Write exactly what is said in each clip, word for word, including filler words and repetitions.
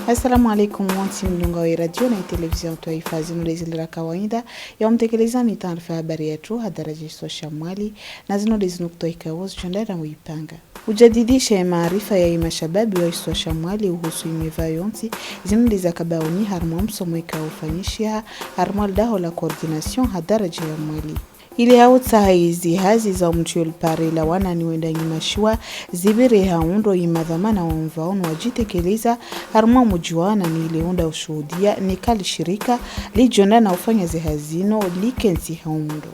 Assalamu alaikum, wontsi mdungao ye radio na ye television twaifa, zinu ndezi lera kawaida ya umtekeleza ni taarifa habari yatru ha daraja ye isiwa sha Mwali, na zinu ndezi nukutwa ikao zitsondera na uipanga. Ujadidisha ye maarifa ya imashababi wa isiwa sha Mwali uhusu imeva yontsi, zinu ndeza kabauni harumwa msomo ikao ufanyishiha harumwa lidaho la coordination ha daraja ya Mwali. Ile hautsaha izi hazi za umtrio lipare la wanani wenda nyimashiwa zipvire ha undro imadhwamana wa mvaono wajitekeleza harumwa muji wa wanani ile unda ushuhudia ni kali shirika lijonda na ufanya ze hazi zino likentsi ha undro.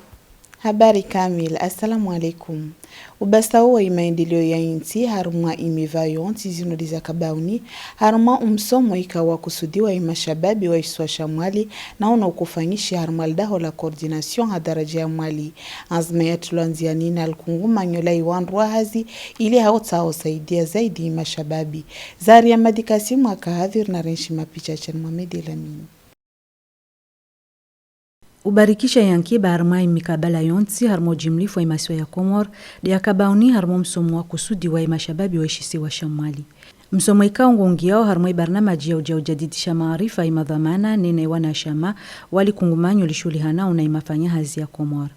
Habari kamili. Assalamu alaikum. Ubasau wa imaendeleo ya intsi harumwa imeva yontsi zinu ndeza kabauni harumwa umsomo ikao wakusudiwa imashababi wa isiwa sha Mwali na uno ukufanyishiha harumwa lidaho la coordination ha daraja ya Mwali. Anzma yatrilwa ndziani na likungumanyo la iwandru wa hazi ile hautsaha usaidia zaidi imashababi. Zaria Madikasi mwaka hadhir na renshi mapicha sha Mohamed Elamine. Ubarikisha yankiba harumwa imikabala yontsi harumwa ujimlifu wa imasiwa ya Komori, ndeya kabauni harumwa msomo wakusudiwa imashababi wa ishisiwa sha Mwali. Msomo ikao ngungiao harumwa ibarnamaji ya uja ujadidisha maarifa imadhwamana nena iwanashama wa likungumanyo lishuhulihanao na imafanya hazi ya Komori.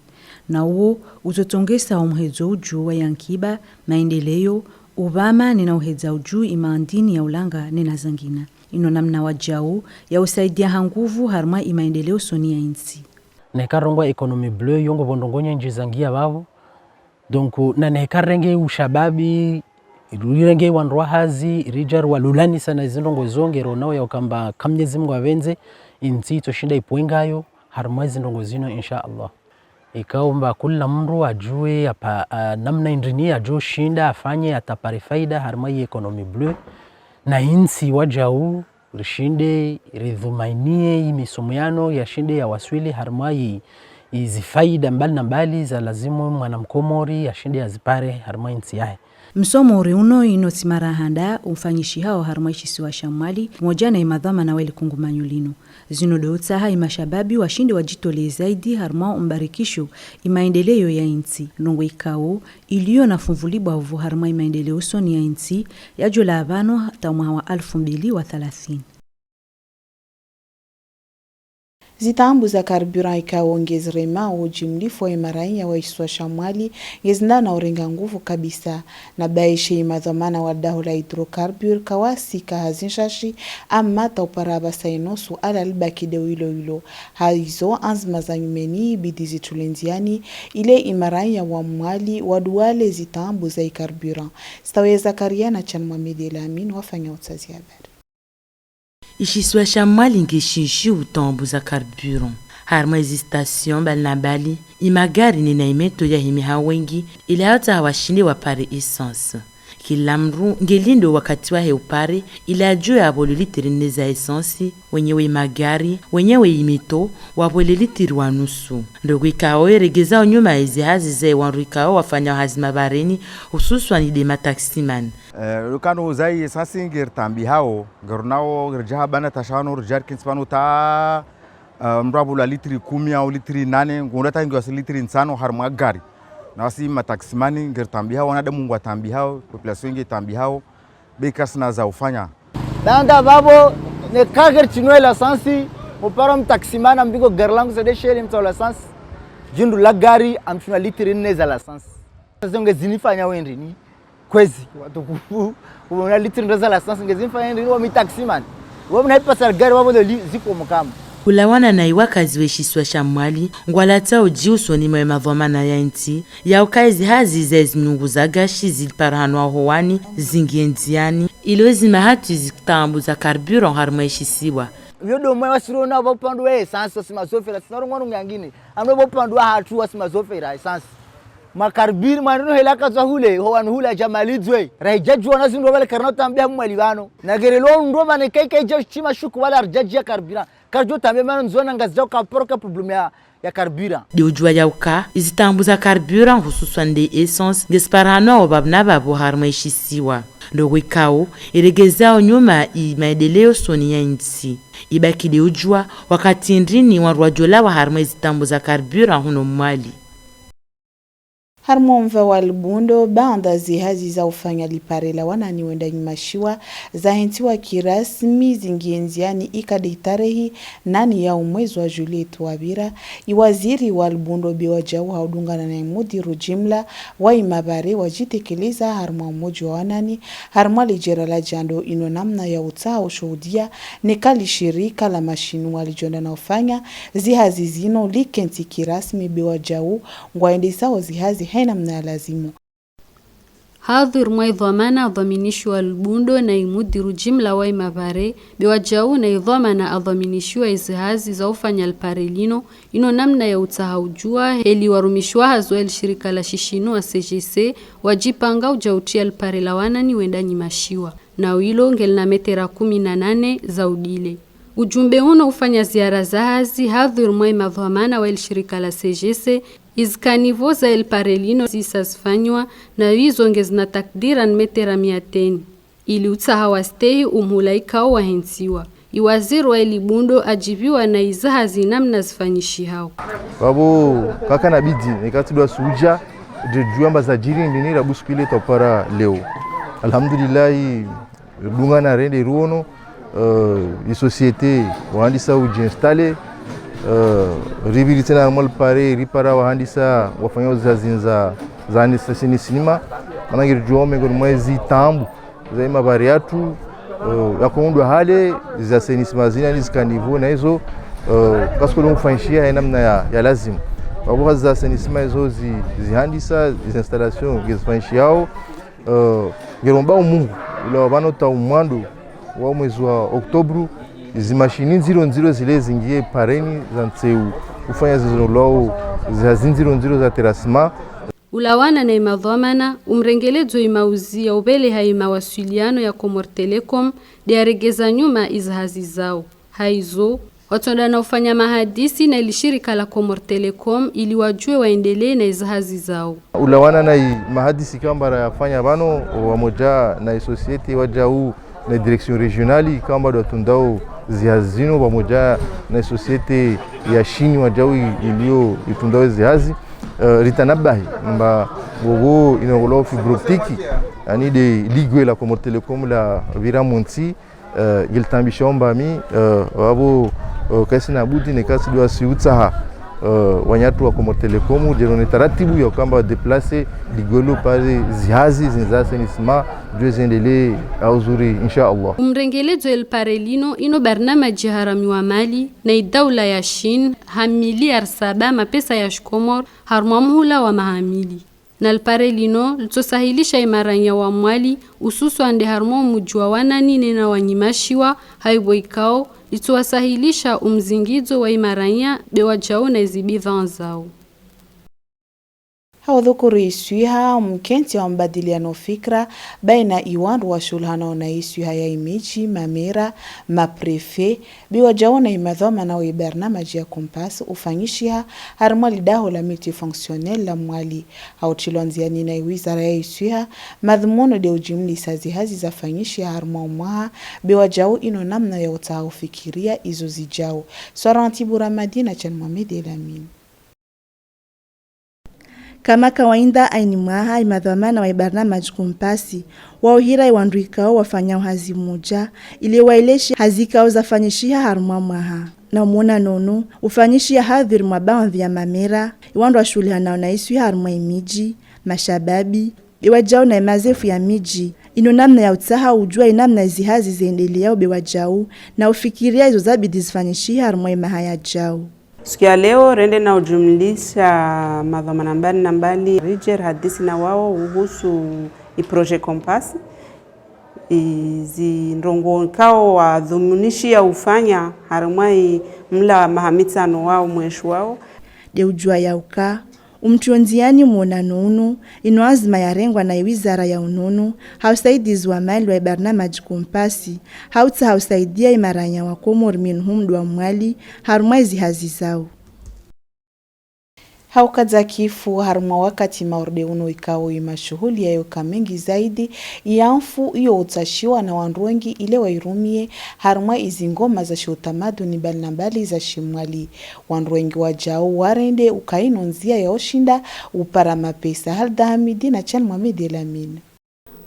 Na uwo utsotongesa umhedzo uju wa yankiba, maendeleo, upvama nena uhedza uju imaandini ya ulanga nena zangina. Ino namna wajau ya usaidia ha nguvu harumwa imaendeleo usoni ya intsi. Neka rongwa économie bleue yo ngopvo ndrongoo nyindji zangia pvapvo. Donc, na neka renge ushababi, rirenge wandru wa hazi, rija riwalulanisa na zindrongoo zo ngeronao ya ukamba ka Mnyezi Mungu apvendze, intsi itsoshinda ipvwengayo harumwa zindrongoo zino, insha Allah. Ikao amba kula mndru ajue apa, a, namna indrini ajo shinda afanye atapare faida harumwa yi économie bleue. Na intsi wajau rishinde ridhumainie yi misomo yano yashinde yawaswili harumwa yi, izi faida mbali na mbali za lazimu mwana mkomori yashinde yazipare harumwa intsi yahe. Msomo uri uno ino tsi mara handa ufanyishihao harumwa ishisiwa sha Mwali, moja na imadhwamana wa ilikungumanyo lino. Zino ndo utsaha imashababi washinde wajitolee zaidi harumwa umbarikisho imaendeleo ya intsi. Ndrongoo ikao iliyo na fumvu libwavu harumwa imaendeleo usoni ya intsi, yajo la pvanu hata mwaha wa alfu mbili wa thalathini. Zitaambu za carburant ikao ngeziremao ujimlifu wa imaraiya wa ishisiwa sha Mwali ngezindana urenga nguvu kabisa. Na baishe imadhwamana wa daho la hydrocarbures kawasika hazi nshashi, amma ta upara apvasa inosu ala libaki nde wilo wilo. Haizo anzma za nyumeni ibidi zitulwe ndziani, ile imaraiya wa Mwali waduwale zitaambu za icarburant. Stawi Zakaria na Chan Mohamed El Amin wafanya utsazi habari. Ishisiwa sha Mwali ngeshinshi utaambu za carburant. Harumwa izi station mbali na mbali, imagari nena imeto yahimiha wengi, ile hata washinde wapare essence. Kila mndru ngelindo wakati wahe upare, ile ajue apvolwe litri nne za essence, wenyewe imagari, wenyewe imeto, wapvolwe litri wa nusu. Ndrongoo ikao iregeza unyuma izi hazi ze wandru ikao wafanya hazi mabareni, hususwani nde mataximan. Eh, ukana uza yi essence ngeritambihao, ngeronao, ngerija ha bana tashano, rija rikentsi pvanu ta, eh, mndru apvolwa litri kumi au litri nane, ngunda ta ngiwasi litri ntsano harumwa gari. Na wasi mataximan ngeritambihao, wanadamu ngwatambihao, population ngetambihao, be kasina za ufanya. Baanda pvapvo, neka ngeritsinwa l'essence, mupara mtaximan ambingo gari langu c'est des sheli mtsaho l'essence. Jindru la gari, amtsinwa litri nne za l'essence. Sasa ngezinifanya wendrini. Kwezi, watukufu, uona litri nne za l'essence, ngezinifanya wendrini wa mitaximan. Wao mna ipasa gari wapvo ndo li, ziko mkama. Kulawana na iwakazi we ishisiwa sha Mwali, ngwalatsao uji usoni mwe madhwamana ya intsi, ya uka izi hazi za izi nyungu za gashi ziliparahanwa howani, zingie ndziani, ilo izi mahatu izi taambu za carburant harumwa ishisiwa. Yo ndo mwe wasirona wapvo upande wa essence, wasi mazofera, sina rongoa ngangine. Amwe wapvo upande wahatru wasi mazofera, essence. Macarburant, mwaneno hela kazwa hule, howanu hule ajamalidzwe. Rahija jua na zindru pvale karina utambia Mwali pvanu. Na ngerelo ndo mane kai kai ja shima shuku pvale arija jia carburant. Karijo tambia mana nzona ngazija uka poroka problème ya, ya carburant. Nde ujua ya uka, izi taambu za carburant hususwani nde essence, ngeziparahanwao pvapvo na pvapvo harumwa ishisiwa. Ndrongoo ikao iregezao nyuma imaendeleo usoni ya intsi. Ibaki nde ujua, wakati ndrini wandru wajolawa harumwa izi taambu za carburant hunu Mwali. Harumwa omva wa Libundo, baanda zihazi za ufanya lipare la wanani wenda nyimashiwa zahentsiwa kirasmi zingie ndziani ikadi tarehi nane ya umwezi wa Juillet wapvira, iwaziri wa Libundo be wajau ha udungana na imudiru jimla wa imapare wajitekeleza harumwa umoji wa wanani harumwa lijera la jando ino namna ya utsaha ushuhudia neka lishirika la mashinu walijonda na ufanya zihazi zino likentsi kirasmi be wajau ngwaendesao zihazi haina mna ya lazimu. Hadhwir mwa idhwamana adhwaminishiwa Libundo na imudiru jimla wa imapare be wajau na idhwamana adhwaminishiwa izihazi za ufanya lipare lino ino namna ya utsaha ujua heli warumishiwa hazi wa lishirika la shishinu wa C G C wajipanga uja utia lipare la wanani wenda nyimashiwa na wilo ngelina metera kumi na nane za udile. Ujumbe uno ufanya ziara za hazi hadhwir mwa imadhwamana wa ilishirika la C G C, izikanivo za ilipare lino zisa zifanywa na wizo ngezina takdira ni metera mia teni ili utsaha wastehi umhula ikao wahentsiwa. Iwaziri wa ilibundo ajiviwa na izahazi namna zifanyishihao. Wapvo kakana bidi neka tsidwa suja de jua mba zajiri ndini rabuskile twapara leo. Alhamdulillahi, dungana rende ruono, eh, i société wahandisa ujiinstaller, eh, ripviri tsena harumwa lipare ripara wahandisa wafanya uzazi za, za assainissement. Mana ngeri jua mengoni mwa ezi tambu za imapare yatru, eh, yakoundwa hale za assainissement zina ni zikanivo na izo, eh, kasikolo mfanyishia ya namna ya, ya lazimu. Wapvo hazi za assainissement izo zi, zihandisa, zi installation ngezifanyishihao, eh, ngeromba uMungu ula wapvano ta umwando wa mwezi wa Oktobru, zimashini ndziro ndziro zile zingie pareni za ntseu ufanya zizo lwao zihazi ndziro ndziro za terrassement. Ulawana na imadhwamana, umrengeledzo imauzi ya upveleha imawasiliano ya Comores Telecom de aregeza nyuma izihazi zao. Haizo, watsonda na ufanya mahadisi na ilishirika la Comores Telecom ili wajue waendelee na izihazi zao. Ulawana na imahadisi kamba rayafanya pvano wamoja na isociété wajau na direction régionale kamba ndo watundao zihazi zino pamoja na société ya Chine wajau i, ilio itundao zihazi, eh, ritanabahi mba wowo inongolao fibre optique, yani de ligwe la Comores Telecom lapvira montsi, eh, ngilitambisha omba mi, eh, wapvo, eh, kaisina budi neka tsidwa siutsaha, eh, wanyatru wa Comores Telecom, jero ne taratibu ya kamba déplacer ligwe lo pare zihazi zinza assainissement, jue ziendelee ha uzuri, insha Allah. Umrengeledzo ilipare lino ino barnamaji haramiwa mali na idaula ya Chine ha miliari saba mapesa ya shikomori harumwa muhula wa maha mili. Na lipare lino litsosahilisha imaranya wa Mwali, ususwa nde harumwa umuji wa wanani nena wa nyimashiwa, haivo ikao litsowasahilisha umzingidzo wa imaranya be wajau na izibidhaa zao. Ha udhukuru iswiha, mkentsi wa mbadiliano fikra baina iwandru washuhulihanao na iswiha ya imiji, mamera, maprefe, be wajau na imadhwamana wa ibarnamaji ya Compass ufanyishiha harumwa lidaho la multifonctionnel la Mwali. Ha utrilwa ndziani na iwizara ya iswiha, madhumuni de ujimlisa zihazi zafanyishiha harumwa umwaha be wajau ino namna ya utsaha ufikiria izo zijau. Swaranti Buramadina Chan Mohamed El Amin. Kama kawaida aini mwaha imadhwamana wa ibarnamaji Compass wauhira iwandru ikao wafanya uhazi muja ili waeleshe hazi ikao zafanyishiha harumwa mwaha. Na umwonano unu ufanyishiha hadhwiri mwa baadhwi ya mamera, iwandru washuhulihanao na iswiha harumwa imiji, mashababi, be wajau na imazefu ya miji, ino namna ya utsaha ujua inamna izihazi ziendeleao be wajau na ufikiria izo zabidi zifanyishiha harumwa imaha yajau. Siku ya leo rende na ujumlisha madhwamana mbali na mbali rije rihadisi na wao uhusu i projet Compass, izi ndrongoo ikao wadhumunishiha ufanya harumwa i mla maha mitsano wao mweshi wao. De ujua ya uka umtrio ndziani mwonano unu ino anzima yarengwa na iwizara ya unono ha usaidizi wa mali wa ibarnamaji Compass ha utsaha usaidia imaranya wa Komori minhum ndo wa Mwali harumwa izihazi zao. Hauka dzakifu harumwa wakati mauri de unu ikao imashuhuli yayo ka mengi zaidi, iyanfu iyo utsashiwa na wandru wengi ile wairumie harumwa izi ngoma za shiutamaduni mbali na mbali za shimwali. Wandru wengi wajau warende uka inu ndzia ya ushinda upara mapesa. Halida Hamidi na Chan Mohamed Elamine.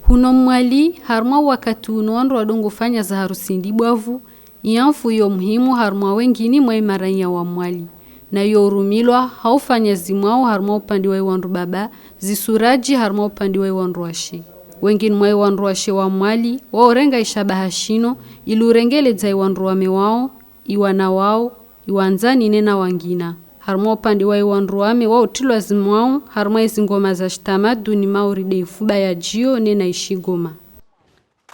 Huno Mwali, harumwa wakati uno wandru wadongo fanya za harusi ndibwavu, iyanfu iyo muhimu harumwa wengini mwa imaranya wa Mwali. Na iyo urumilwa, haufanya zimwao harumwa upande wa iwandru baba, zisuraji harumwa upande wa iwandru washe. Wengini mwa iwandru washe wa Mwali, waurenga ishabaha shino, ili urengeledza iwandru wame wao, iwana wao, iwandzani nena wangina. Harumwa upande wa iwandru wame wautilwa zimwao, harumwa izi ngoma za shitamaduni mauri de ifuba ya jio nena ishigoma.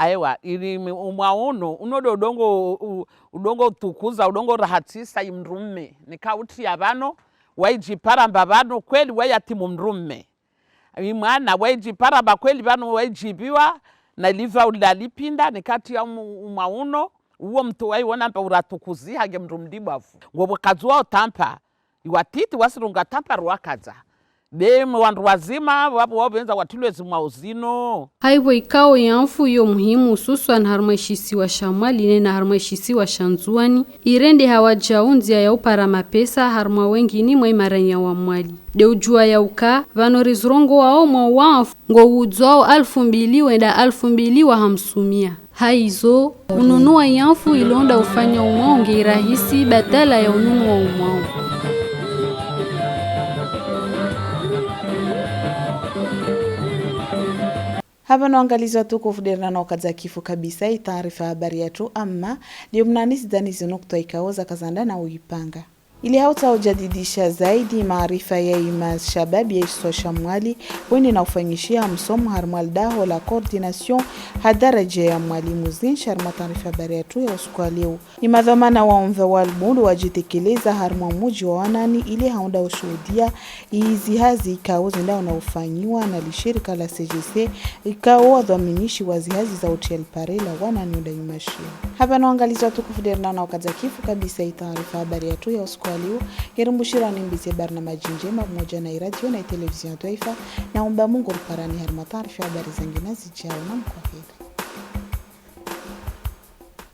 Aiwa, ili mi-, umwa uno, uno do udongo, u-, udongo utukuza, udongo rahatisa imdrume. Nika uti ya vano, waijipara mba vano, kweli wayatimu mdrume. Imwana, waijipara mba kweli vano, waijiviwa, na liva ulalipinda, nikati ya umu-, umwa uno, uwo mtu waiwona mba uratukuzi, hage mdru mdibwavu. Ngopvo kazuwa utampa, iwatiti wasirunga tampa ruwakaza. Be mwe wandru wazima, wapvo wapvenza watilwe zimwao zino. Haivo ikao iyanfu iyo muhimu hususwan harumwa ishisiwa sha Mwali nena harumwa ishisiwa sha Ndzuwani, irende hawajau ndzia ya upara mapesa harumwa wengini mwa imaranya wa Mwali. De ujua ya uka, vano rizirongoao mwa uwanfu, ngo udzwao alfu mbili wenda alfu mbili wa hamsumia. Haizo, ununua iyanfu ilonda ufanya umwao nge irahisi badala ya ununua umwao. Hapvano wangalizi watukufu de rina na uka dzakifu kabisa itaarifa habari yatru amma, liyo mnanisi dzani zinukutwa ikao zaka zanda na uipanga. Ili hautsa ujadidisha zaidi maarifa ya imashababi ya ishisiwa sha Mwali, wende na ufanyishiha msomo harumwa lidaho la coordination ha daraja ya Mwali muzinshi harumwa taarifa habari yatru ya usiku wa leo. Imadhwamana wa umva wa lbundu wajitekeleza harumwa muji wa Wanani ili haunda ushuhudia izi hazi ikao zendao na ufanyiwa na lishirika la C G C ikao wadhwaminishiwa zihazi za utia lipare la Wanani uda imashiha. Hapvano wangalizi watukufu de rina na uka dzakifu kabisa itaarifa habari yatru ya usiku wa leo, irimbushirwa ni mbize barnamaji njema pamoja na iradio na itelevizion ya twaifa, na umba Mungu riparani harumwa taarifa habari zangina zijao na mkwaheri.